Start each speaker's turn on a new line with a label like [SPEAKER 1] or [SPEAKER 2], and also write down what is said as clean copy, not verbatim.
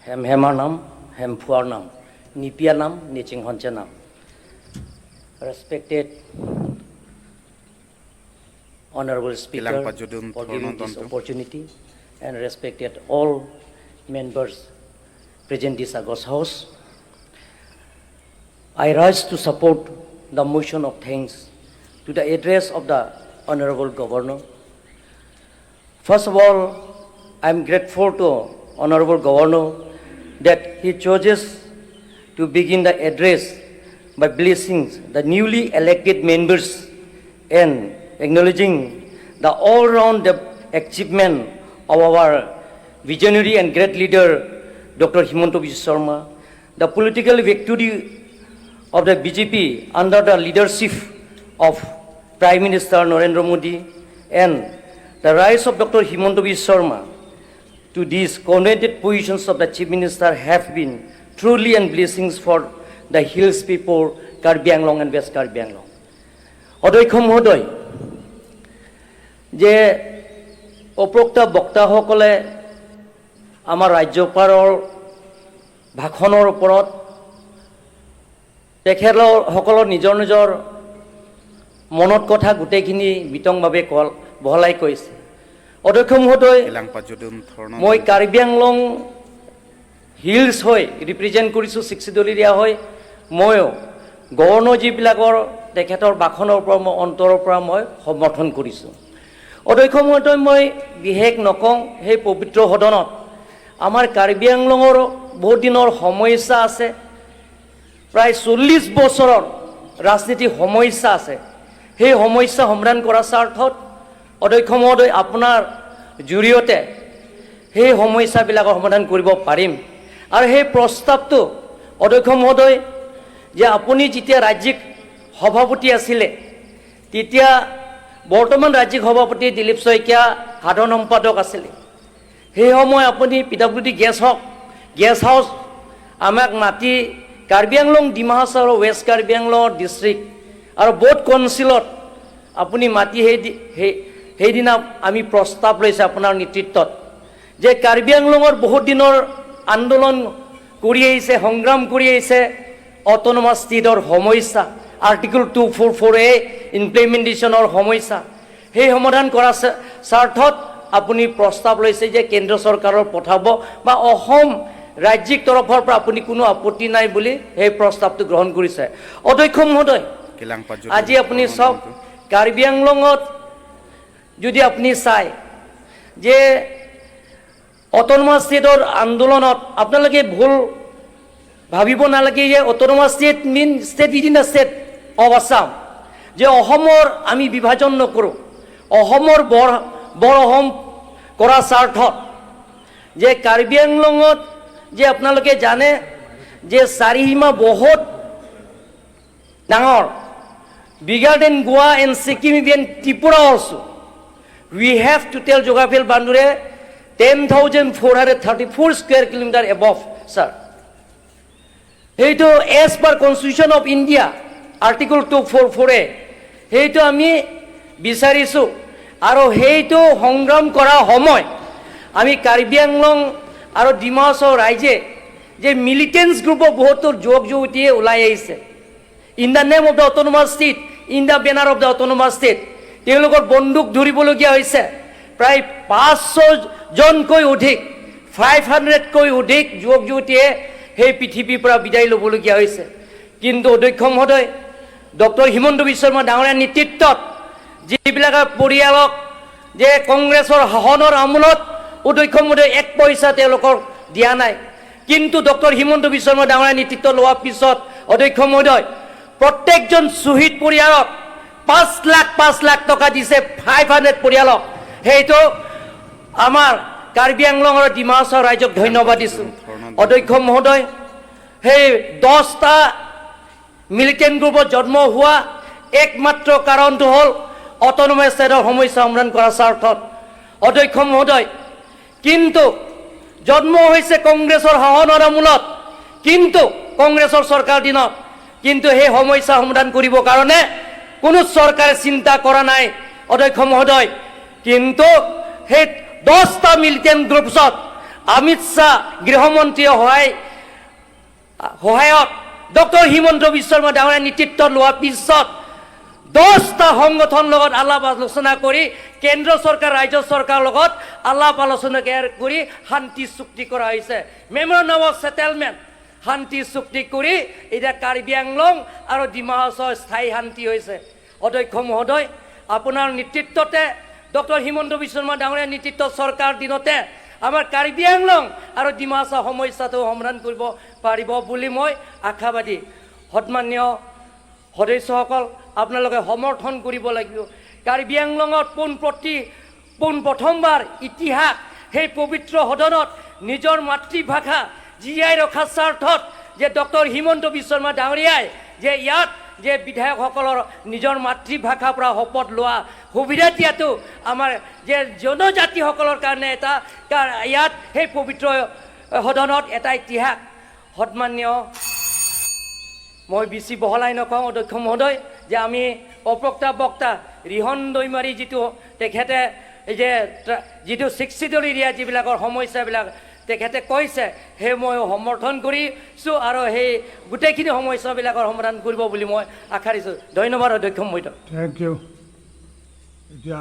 [SPEAKER 1] Hem hammer নাম, হেম ফুৱাৰ নাম, নিপিয়া নাম, নিচিং হঞ্চে নাম। Respected Honorable Speaker for giving this opportunity and respected all members present this august house. I rise to support the motion of thanks to the address of the Honorable Governor. First of all, I am grateful to Honorable Governor that he chooses to begin the address by blessing the newly elected members and acknowledging the all-round achievement of our visionary and great leader, Dr. Himanta Biswa Sarma, the political victory of the BJP under the leadership of Prime Minister Narendra Modi and the rise of Dr. Himanta Biswa Sarma to these coveted positions of the Chief Minister have been truly and blessings for the hills people, Karbi Anglong and West Karbi Anglong. অধ্যক্ষ মহোদয়, যে উপৰোক্ত বক্তাসকলে আমাৰ ৰাজ্যপালৰ ভাষণৰ ওপৰত তেখেতসকলৰ নিজৰ নিজৰ মনত কথা গোটেইখিনি বিতংভাৱে কল বহলাই কৈছে। অধ্যক্ষ মহোদয়, মই কাৰ্বি আংলং হিলছ হৈ ৰিপ্ৰেজেণ্ট কৰিছোঁ, ছিক্স এৰিয়া হৈ। ময়ো গভৰ্ণৰ যিবিলাকৰ তেখেতৰ ভাষণৰ পৰা মই অন্তৰৰ পৰা মই সমৰ্থন কৰিছোঁ। অধ্যক্ষ মহোদয়, মই বিশেষ নকওঁ। সেই পবিত্ৰ সদনত আমাৰ কাৰ্বি আংলঙৰ বহুত দিনৰ সমস্যা আছে, প্ৰায় 40 বছৰৰ ৰাজনীতিক সমস্যা আছে। সেই সমস্যা সমাধান কৰাৰ স্বাৰ্থত, অধ্যক্ষ মহোদয়, আপোনাৰ জৰিয়তে সেই সমস্যাবিলাকৰ সমাধান কৰিব পাৰিম। আৰু সেই প্ৰস্তাৱটো, অধ্যক্ষ মহোদয়, যে আপুনি যেতিয়া ৰাজ্যিক সভাপতি আছিলে, তেতিয়া বৰ্তমান ৰাজ্যিক সভাপতি দিলীপ শইকীয়া সাধাৰণ সম্পাদক আছিলে। সেই সময় আপুনি পি ডাব্লিউ ডি গেষ্ট হওক গেষ্ট হাউচ আমাক মাতি কাৰ্বি আংলং, ডিমা হাছাও আৰু ৱেষ্ট কাৰ্বি আংলঙৰ ডিষ্ট্ৰিক্ট আৰু ব'থ কাউন্সিলত আপুনি মাতি সেইদিনা আমি প্ৰস্তাৱ লৈছে আপোনাৰ নেতৃত্বত যে কাৰ্বি আংলঙৰ বহুত দিনৰ আন্দোলন কৰি আহিছে, সংগ্ৰাম কৰি আহিছে, অট'নমাছ ষ্টেটৰ সমস্যা, আৰ্টিকল 244 এ ইমপ্লিমেণ্টেশ্যনৰ সমস্যা, সেই সমাধান কৰাৰ স্বাৰ্থত আপুনি প্ৰস্তাৱ লৈছে যে কেন্দ্ৰ চৰকাৰৰ পঠাব বা অসম ৰাজ্যিক তৰফৰ পৰা আপুনি কোনো আপত্তি নাই বুলি সেই প্ৰস্তাৱটো গ্ৰহণ কৰিছে। অধ্যক্ষ মহোদয়, আজি আপুনি চাওক, কাৰ্বি আংলঙত যদি আপুনি চায় যে অট'নমাছ ষ্টেটৰ আন্দোলনত আপোনালোকে ভুল ভাবিব নালাগে যে autonomous state mean state within the state of Assam, যে অসমৰ আমি বিভাজন নকৰোঁ। অসমৰ বৰ বৰ অসম কৰাৰ স্বাৰ্থত যে কাৰ্বি আংলঙত যে আপোনালোকে জানে যে চাৰিসীমা বহুত ডাঙৰ, bigger than Goa and Sikkim, even Tripura also. We have total geographical boundary 10,434 square kilometer above, sir. সেইটো as per Constitution of India, Article 244 A, সেইটো আমি বিচাৰিছোঁ। আৰু সেইটো সংগ্ৰাম কৰাৰ সময় আমি কাৰ্বি আংলং আৰু ডিমা হাছাও ৰাইজে যে মিলিটেণ্টছ গ্ৰুপৰ বহুতো যুৱক যুৱতীয়ে ওলাই আহিছে in the name of the autonomous state, in the banner of the autonomous state, তেওঁলোকৰ বন্দুক ধৰিবলগীয়া হৈছে। প্ৰায় 500 জনকৈ অধিক, 500তকৈ অধিক যুৱক যুৱতীয়ে সেই পৃথিৱীৰ পৰা বিদায় ল'বলগীয়া হৈছে। কিন্তু অধ্যক্ষ মহোদয়, ডক্টৰ হিমন্ত বিশ্ব শৰ্মা ডাঙৰীয়াৰ নেতৃত্বত যিবিলাক পৰিয়ালক যে কংগ্ৰেছৰ শাসনৰ আমোলত, অধ্যক্ষ মহোদয়, এক পইচা তেওঁলোকক দিয়া নাই, কিন্তু ডক্টৰ হিমন্ত বিশ্ব শৰ্মা ডাঙৰীয়াৰ নেতৃত্ব লোৱাৰ পিছত, অধ্যক্ষ মহোদয়, প্ৰত্যেকজন শ্বহীদ পৰিয়ালক 5 লাখ 5 লাখ টকা দিছে, 500 পৰিয়ালক। সেইটো আমাৰ কাৰ্বি আংলং আৰু ডিমা হাছাও ৰাইজক ধন্যবাদ দিছোঁ। অধ্যক্ষ মহোদয়, সেই 10টা মিলিটেণ্ট গ্ৰুপত জন্ম হোৱা একমাত্ৰ কাৰণটো হ'ল অট'নমাছ ষ্টেটৰ সমস্যা সমাধান কৰাৰ স্বাৰ্থত। অধ্যক্ষ মহোদয়, কিন্তু জন্ম হৈছে কংগ্ৰেছৰ শাসনৰ আমোলত, কিন্তু কংগ্ৰেছৰ চৰকাৰ দিনত, কিন্তু সেই সমস্যা সমাধান কৰিবৰ কাৰণে কোনো চৰকাৰে চিন্তা কৰা নাই। অধ্যক্ষ মহোদয়, কিন্তু সেই 10টা মিলিটেণ্ট গ্ৰুপছত অমিত শ্বাহ গৃহমন্ত্ৰীয়ে সহায়ত ডক্টৰ হিমন্ত বিশ্ব শৰ্মা ডাঙৰীয়া নেতৃত্ব লোৱাৰ পিছত 10টা সংগঠনৰ লগত আলাপ আলোচনা কৰি, কেন্দ্ৰ চৰকাৰ, ৰাজ্য চৰকাৰৰ লগত আলাপ আলোচনা কৰি শান্তি চুক্তি কৰা হৈছে। মেমৰেণ্ডাম অফ ছেটেলমেণ্ট, শান্তি চুক্তি কৰি এতিয়া কাৰ্বি আংলং আৰু ডিমা হাছাওৰ স্থায়ী শান্তি হৈছে। অধ্যক্ষ মহোদয়, আপোনাৰ নেতৃত্বতে, ডক্টৰ হিমন্ত বিশ্ব শৰ্মা ডাঙৰীয়াৰ নেতৃত্ব চৰকাৰ দিনতে আমাৰ কাৰ্বি আংলং আৰু ডিমা হাছাও সমস্যাটো সমাধান কৰিব পাৰিব বুলি মই আশাবাদী। সন্মানীয় সদস্যসকল, আপোনালোকে সমৰ্থন কৰিব লাগিব। কাৰ্বি আংলঙত পোন প্ৰথমবাৰ ইতিহাস, সেই পবিত্ৰ সদনত নিজৰ মাতৃভাষা জীয়াই ৰখাৰ স্বাৰ্থত যে ডক্টৰ হিমন্ত বিশ্ব শৰ্মা ডাঙৰীয়াই যে ইয়াত যে বিধায়কসকলৰ নিজৰ মাতৃভাষাৰ পৰা শপত লোৱা সুবিধা দিয়াটো আমাৰ যে জনজাতিসকলৰ কাৰণে এটা ইয়াত সেই পবিত্ৰ সদনত এটা ইতিহাস। সন্মানীয়, মই বেছি বহলাই নকওঁ অধ্যক্ষ মহোদয়, যে আমি অপ্ৰক্তা বক্তা ৰিহণ দৈমাৰী যিটো তেখেতে এই যে যিটো ছিক্স চিডিউল এৰিয়া যিবিলাকৰ সমস্যাবিলাক তেখেতে কৈছে, সেই মই সমৰ্থন কৰিছোঁ আৰু সেই গোটেইখিনি সমস্যাবিলাকৰ সমাধান কৰিব বুলি মই আশা দিছোঁ। ধন্যবাদ অধ্যক্ষ মহোদয়।
[SPEAKER 2] Thank U. এতিয়া